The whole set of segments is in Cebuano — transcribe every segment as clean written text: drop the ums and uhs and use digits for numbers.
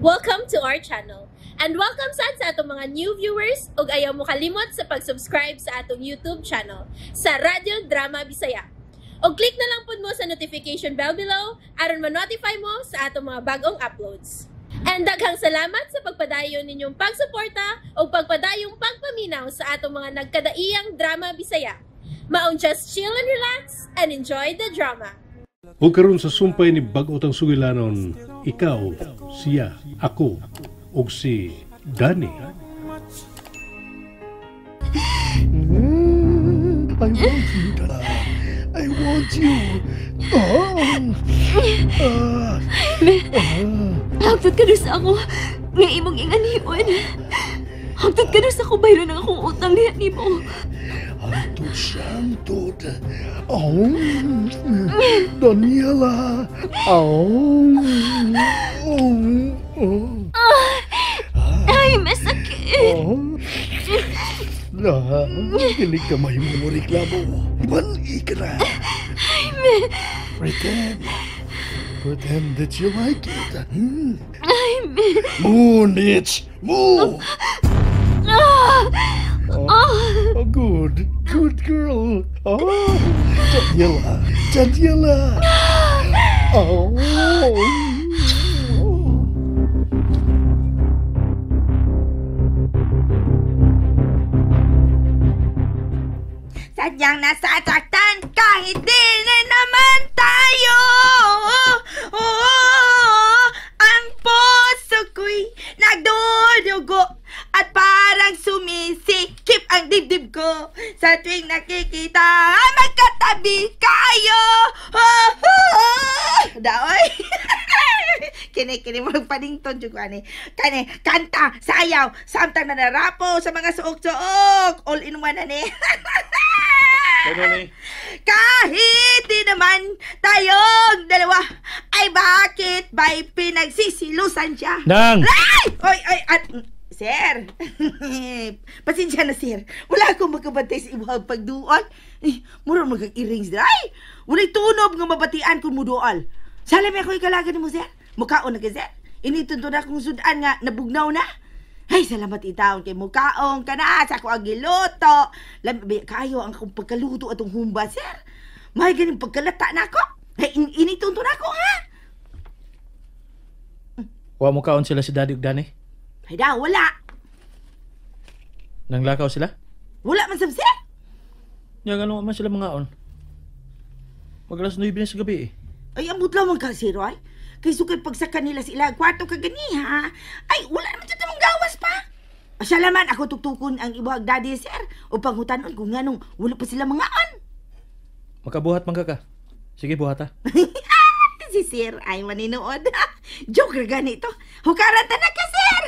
Welcome to our channel. And welcome sad sa atong mga new viewers ug ayaw mo kalimot sa pag-subscribe sa atong YouTube channel sa Radyo Drama Bisaya. Og click na lang pud mo sa notification bell below aron ma-notify mo sa atong mga bagong uploads. And daghang salamat sa pagpadayon ninyong pagsuporta ug pagpadayong pagpaminaw sa atong mga nagkadaiyang drama Bisaya. Maong just chill and relax and enjoy the drama. O karon sa sumpay ni bag-o tang sugilanon, ikaw, siya, ako, ug si Danny. I want you, Dada. I want you. Oh. Ah. Hangtod ka sa ako nga imong inganion. Hangtod ka sa ako bayron ang akong utang niya nimo. Hangtod siya, hangtod. Oh, Daniela. Oh. Oh. Oh. Ay, masakit. Oh. Na, dili ka mahimo mo reklamo. Bali ka na. Pretend. Pretend that you like it. Hmm? Ay, me. Move, bitch. Move. Ah! Oh, Ah! oh, good. Good girl. Oh, Daniela. Daniela. Oh. Sadyang nasasaktan kahit di na naman tayo. Oh, ang puso ko'y nagdudugo at parang sumisikip ang dibdib ko sa tuwing nakikita magkatabi kayo. Oh, oh, daoy. Kini mo magpanington jud ko ani. Kani kanta, sayaw, samtang nanarapo sa mga suok-suok. All in one ani. Ano ni? Kahit di naman tayong dalawa, ay bakit ba'y pinagsisilusan siya? Nang! Ay! Oy, oy, at, sir. Pasensya na, sir. Wala akong makabantay sa imuhang pagduol. Eh, mura magkag-earrings na. Ay! Wala'y tunob nga mabatian kung muduol. Salami ako ikalaga ni mo, sir. Mukaon na ka, sir. Initunto na akong sudan nga nabugnaw na. Ay, salamat itaon kay mukaon ka na sa ako ang giluto. Lami, kayo ang akong pagkaluto atong humba, sir. May ganing pagkalata na ako. Ay, initunto na ako, ha? Wa mo kaon sila si Daddy ug Danny? Ay daw, wala. Nanglakaw sila? Wala man sab, sir. Nya ngano man sila mangaon? Mag alas 9 na sa gabi eh. Ay, ambot lamang ka, sir, ay. Kay sukad pagsaka nila sa ilang kwarto kaganiha. Ay, wala naman dito mong gawas pa. Asya laman, ako tuktukon ang ibuhag daddy, sir. O pangutanon kung nganong wala pa sila mangaan. Makabuhat man ka ka. Sige, buhat ha. Si sir ay maninood. Joke ra ganito. Hukaran ta na ka, sir.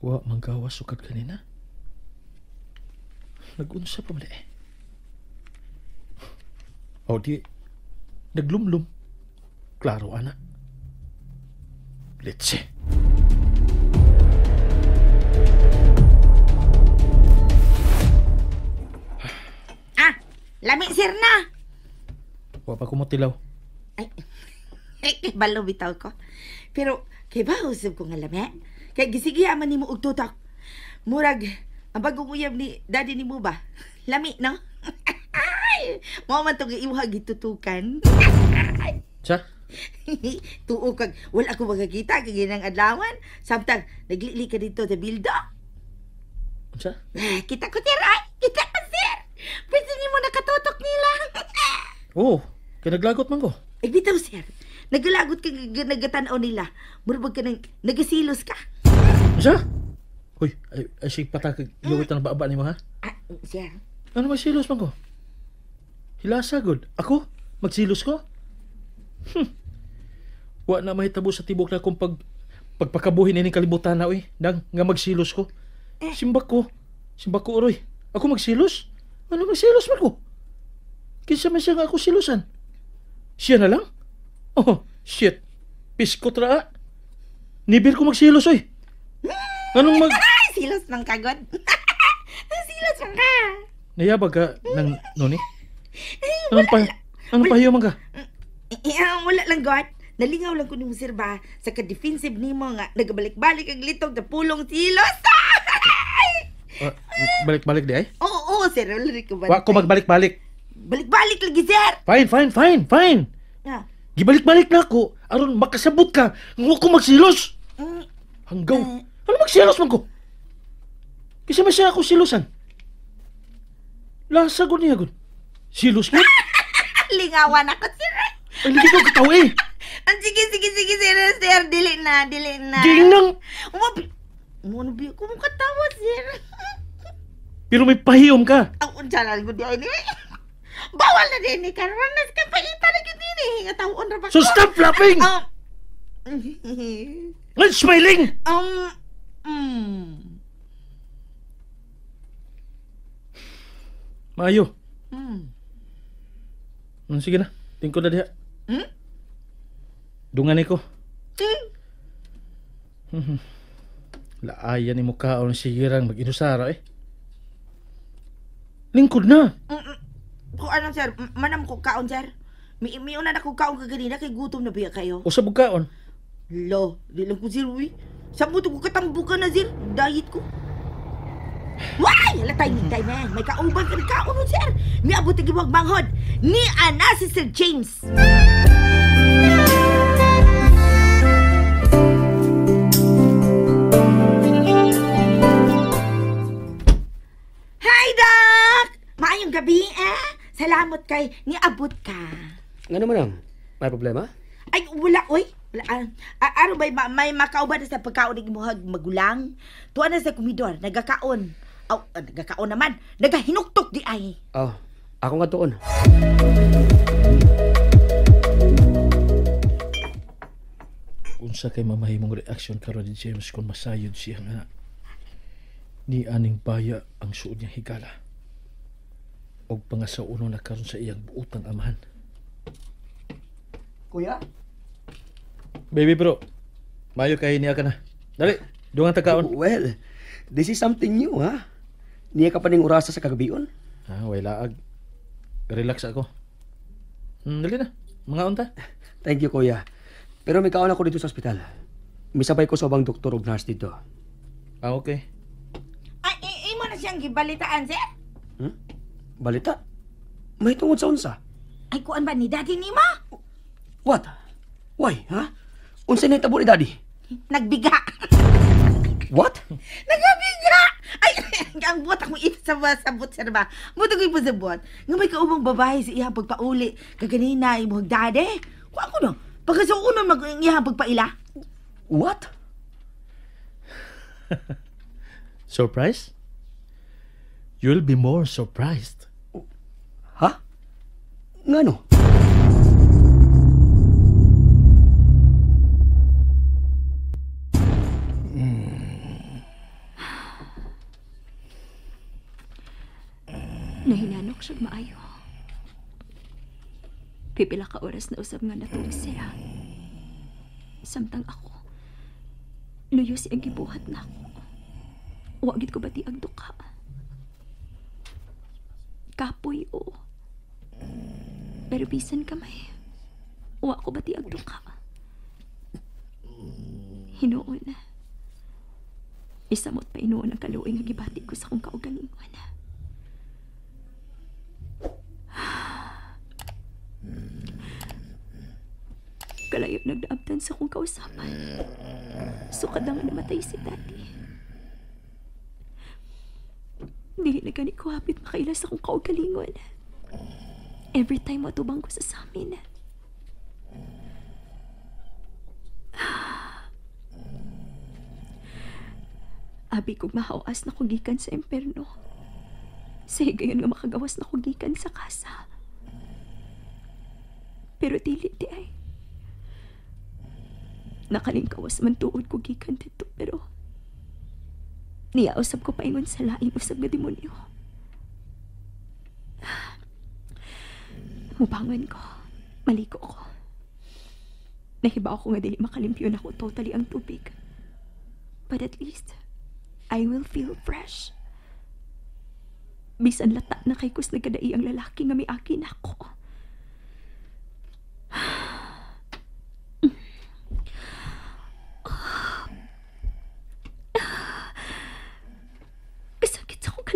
Wa manggawas sukad kanina. Nagunsa pa man eh. O di, naglumlum. Klaro, ana. Let's see. Ah, lami, sir na. Wa pa ko motilaw. Ay, ay, balo bitaw ko. Pero, kay ba usab ko nga lami? Kay gisigiya man nimo og tutok. Murag, ang bagong uyab ni daddy nimo ba? Lami, no? Ay, mao man to giimuha gitutukan. Sa? Tuo kag wala ko makakita kay ginang adlawan. Samtang naglili ka dito sa bildo. Unsa? Ah, kita ko sir, ay, kita ko sir. Pwede nimo nakatutok nila. Oh, kay naglagot man ko. Ay bitaw sir. Naglagot ka nagatanaw nila. Murag ka nang nagasilos ka. Unsa? Hoy, ay sige patakag gawit ang baaba nimo ha. Ah, sir. Ano magsilos man ko? Hilasa gud. Ako? Magsilos ko? Wa na mahitabo sa tibok na akong pagpakabuhin ining kalibutan na, uy. Nang nga magsilos ko. Simbak ko. Simbak ko, uroy. Ako magsilos? Ano magsilos man ko? Kinsa man siya nga ako silusan? Siya na lang? Oh, shit. Piskot ra. Nibir ko magsilos, oy. Anong mag... Ay, silos man kagod. Silos man ka. Nayabag ka ng noni? Anong pahiyo man ka? Wala lang, God. Nalingaw lang ko nimo, sir, ba? Sa ka-defensive nimo nga, nagabalik-balik ang litog na pulong silos. Balik-balik di ay? Oo, oo, sir. Wala rin ko Wa ko magbalik-balik. Balik-balik lagi, sir. Fine, fine, fine, fine. Ah. Gibalik-balik na ako aron makasabot ka nga wa ko magsilos. Hanggaw. Ano magsilos man ko? Kasi man siya ako silosan. Lasa ko niya gud. Silos mo? Lingawan ako, sir. Ay, lagi ko katawa eh. Ang sige, sige, sige, sir, sir. Dili na, dili na. Ginang. Umabi. Ano ba? Kumukatawa, sir. Pero may pahiyom ka. Ang unsa na gud ay ni. Bawal na din ni karon na ka paita na gud ni. Nga tawon ra ba? So stop laughing and smiling. Maayo. Sige na. Tingko na diha. Hmm? Dungan ko. Laayan ni mukhaon sigirang mag-inusara eh. Lingkod na. Ko ano sir, manam ko kaon sir. Miuna na ko kaon kaganina kay gutom na biya kayo. Usa bug kaon. Lo, di lang ko sir uy. Samot ko katambukan na sir, diet ko. Why? Hala timing time eh. May kauban ka kaon nun, sir. Miabot ang gibuhag manghod. Ni ana si Sir James. Hi, Doc! Maayong gabi, eh. Salamat kay niabot ka. Nga naman ang, may problema? Ay, wala, oy. Wala, aro ba, may makauban na sa pagkaon ng imuhag magulang? Tuwa na sa komidor, nagakaon. Aw, nagakaon naman. Nagahinuktok di ay. Oh, ako nga doon. Unsa kay mamahimong reaksyon karon ni James kung masayod siya nga ni aning baya ang suod niyang higala. Og pangasauno na karon sa iyang buotang amahan. Kuya? Baby bro, mayo kay niya ka na. Dali, dungan ta kaon. Well, this is something new, ha? Niya ka pa ning orasa sa kagabion? Ah, way laag. Relax ako. Dali na, mga unta. Thank you, kuya. Pero may kaon ako dito sa ospital. Misabay ko sa ubang doktor og nurse dito. Ah, okay. Ay, imo na siyang gibalitaan, sir? Hmm? Balita? May tungod sa unsa? Ay, kuan ba ni daddy nimo? What? Why, ha? Unsa na itabo ni daddy? Nagbiga. What? Nagabiga! Ay, ang buot akong isabot, sir ba? Buot akong ipasabot. Nga may kaubang babae sa iyang pagpauli. Kaganina, imuhag daddy. Kuan ko no? Pagkasuunon mag iyang pagpaila. What? Surprise? You'll be more surprised. Ha? Ngano? Nahinanok siya maayo. Pipila ka oras na usab nga natulog siya. Samtang ako, luyo siyang gibuhat na ako. Wagit ko bati ang duka. Kapoy o. Pero bisan kamay, wa ko bati ang duka. Hinuon. Isamot pa inuon ang kaluoy nga gibati ko sa akong kaugalingon. Kalayo nagdaabtan sa akong kausapan. Sukad na nga namatay si daddy. Dili na gani ko hapit makaila sa akong kaugalingon. Every time matubang ko sa samin. Abi kong mahawas na kugikan sa imperno. Sa higayon nga makagawas na kugikan sa kasa. Pero dili di ay. Nakalingkawas man tuod ko gikan dito, pero niya usab ko paingon sa lain usab nga demonyo. Mubangon ko, maliko ko. Nahibaw ko nga dili makalimpyo na ko totally ang tubig. But at least, I will feel fresh. Bisan lata na kay kus nagkadai ang lalaki nga miaki nako.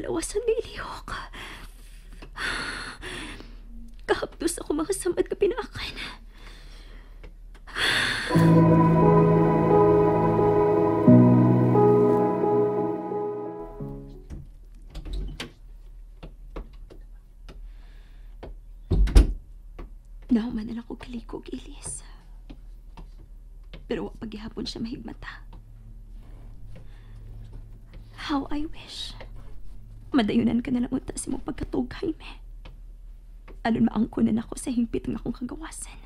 kalawasan nga ilihok. Kahaptos ako mga samad ka pinaakan. Nahuman na lang ko kalikog, Ilis. Pero wa paghihapon siya mahigmata. How I wish. Madayunan ka na lang unta sa imong pagkatug, Jaime. Aron maangkunan ako sa hingpit nga akong kagawasan.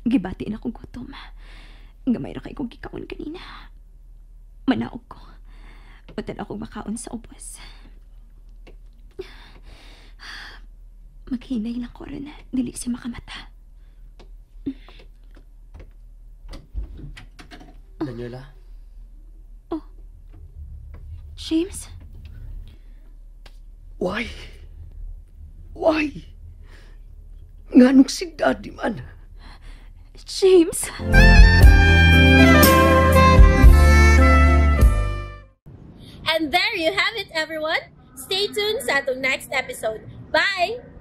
Gibati na akong gutom. Gamay ra kay kong gikaon kanina. Manaog ko. Utan akong makaon sa ubos. Maghinay lang ko rin. Dili siya makamata. Daniela? Oh. James? Why? Why? Nganong si Daddy man? James? And there you have it, everyone. Stay tuned sa atong next episode. Bye!